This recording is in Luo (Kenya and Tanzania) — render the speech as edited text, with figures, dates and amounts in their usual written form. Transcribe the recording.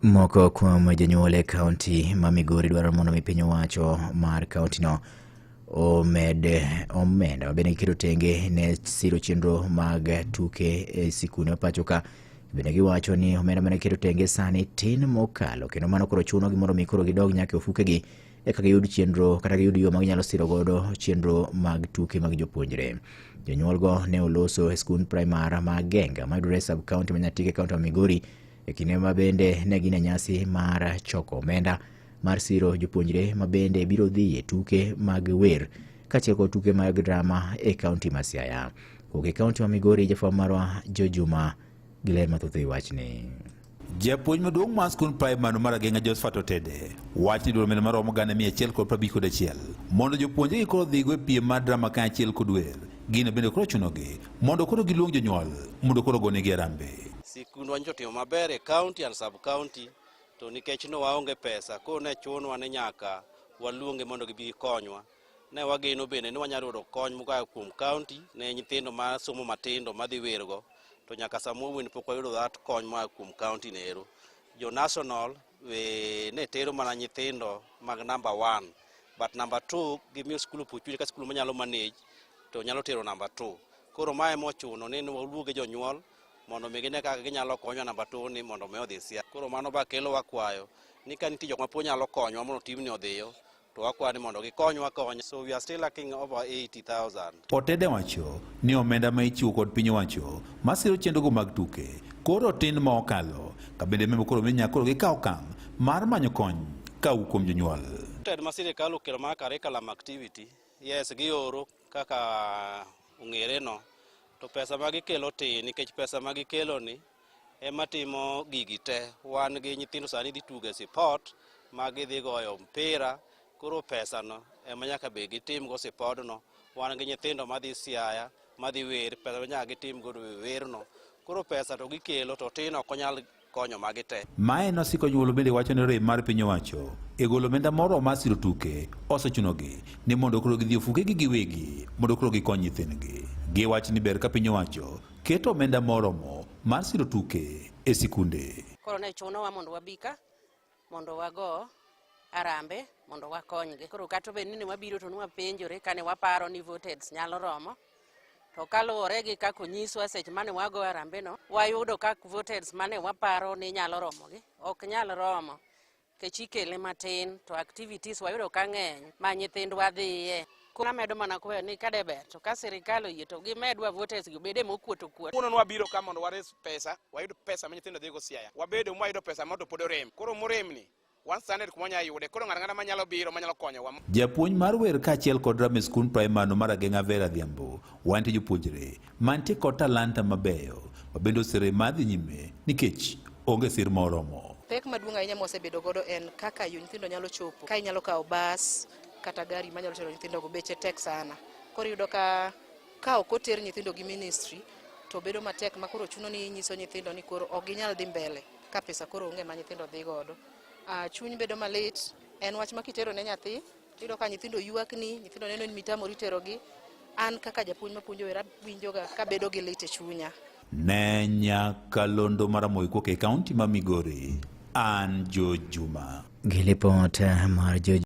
Moko kuom jonyuol e kaunti ma Migori dwaro mondo mi piny owacho mar kauntino omed omenda mabende giketo tenge ne siro chenro mag tuke e sikunde ma pacho ka. Bende giwacho ni omenda mane giketo tenge sani tin mokalo kendo mano koro chunogi mondo mi koro gidog nyaka e ofukegi eka giyud chenro kata giyud yo ma ginyalo siro godo chenro mag tuke mag jopuonjre. Jonyuolgo ne oloso e skund primar ma Genga mayudore e sub county ma Nyatike kaunti ma Migori e kinde ma bende ne gin e nyasi mar choko omenda mar siro jopuonjre ma bende biro dhi e tuke mag wer kaachiel kod tuke mag drama e kaunti ma Siaya. Kowuok e kaunti ma Migori, jafwambo marwa Jojuma gi ler mathoth e wachni. Japuonj maduong' mar skund praimar mar Ageng'a Josephat Otede wacho ni dwaro omenda maromo 151 mondo jopuonjregi koro dhigo e piem mar drama kaachiel kod wer. Gino bende koro chunogi mondo koro giluong jonyuol mondo koro ogonegi harambee. Sikundwa nyocha otimo maber e county and sub county to nikech ne waonge pesa koro ne chunwa ni nyaka waluonge mondo gibi gikonywa. Ne wageno bende ni wanyalo yudo kony moa kuom county ne nyithindo ma somo matindo madhi wergo to nyaka sama wawuoyoni pok wayudo that kony moa kuom county no ero. Jo national we ne tero mana nyithindo mag number one but number two gimiyo skul opportunity ka skul manyalo manage to nyalo tero number two. Koro mae mochuno ni waluonge jonyuol mondo mi gine kaka ginyalo konyo number two ni mondo mi odhi Siaya. Koro mano ba kelo wakwayo ni ka nitie jok ma pod nyalo konywa mondo timni odhiyo to wakwayo ni mondo gikonywa konya. So we are still lacking over 80,000. Otede wacho ni omenda ma ichiwo kod piny owacho masiro chenrogo mag tuke koro tin ma okalo ka bende memo koro mi nyaka koro gikaw okang' mar manyo kony kawuok kuom jonyuol. Ted ma sirikal okelo mar curriculum activity, yes gioro kaka ong'ere no to pesa ma gikelo tin nikech pesa ma gikelo ni ema timo gigi te. Wan gi nyithindo sani dhi tugo e sipot ma gidhi goyo mpira, koro pesa no ema nyaka bed gitim go sipodno. Wan gi nyithindo madhi Siaya, madhi wer, pesa ma nyaka gitim godo werno. Koro pesa to gikelo to tin ok onyal konyo magi te. Mae nosiko jonyuol bende wacho ni rem mar piny owacho e golo omenda moro mar siro tuke osechunogi ni mondo koro gidhi ofukegi giwegi mondo koro gikony nyithindgi. Giwacho ni ber ka piny owacho keto omenda moromo mar siro tuke e sikunde. Koro ne chunowa mondo wabi ka mondo wago arambe mondo wakonygi. Koro kata obed ni ne wabiro to ne wapenjore kane waparo ni votes nyalo romo to kaluwore gi kaka onyiswa seche mane wago arambe no, wayudo ka votes mane waparo ni nyalo romogi ok nyal romo nikech ikele matin to activities wayudo ka ng'eny ma nyithindwa dhiye. Koro amedo mana kwayo ni ka ber to ka sirikal oyie to gimedwa voters gi obede mokuot okuot. Kawuono nwabiro ka mondo wares pesa, wayud pesa ma nyithindo dhigo Siaya. Wabedo mwayudo pesa moro to pod orem. Koro moremni, wan standard kuma wanyalo yude. Koro ng'ato ang'ata manyalo biro manyalo konyowa. Japuonj mar wer kaachiel kod drama e skund praimar no mar Ageng'a Vera Adhiambo wantie jopuonjre mantie kod talanta mabeyo ma bende oserem mar dhi nyime nikech onge sir moromo. Pek maduong' ahinya mwasebedo godo en kaka yo nyithindo nyalo chopo. Ka inyalo kawo bas kata gari manyalo tero nyithindo go beche tek sana. Koro iyudo ka ka ok oter nyithindo gi ministry to bedo matek ma koro chuno ni inyiso nyithindo ni koro ok ginyal dhi mbele ka pesa koro onge ma nyithindo dhi godo. Chuny bedo malit, en wach ma kitero ne nyathi iyudo ka nyithindo ywakni, nyithindo neno ni mitamori terogi. An kaka japuonj mapuonjo wer awinjoga kabedo gi lit e chunya. Ne nyakalondo mar Ramogi kuok e kaunti ma Migori, an George Juma. Gi lipot mar George.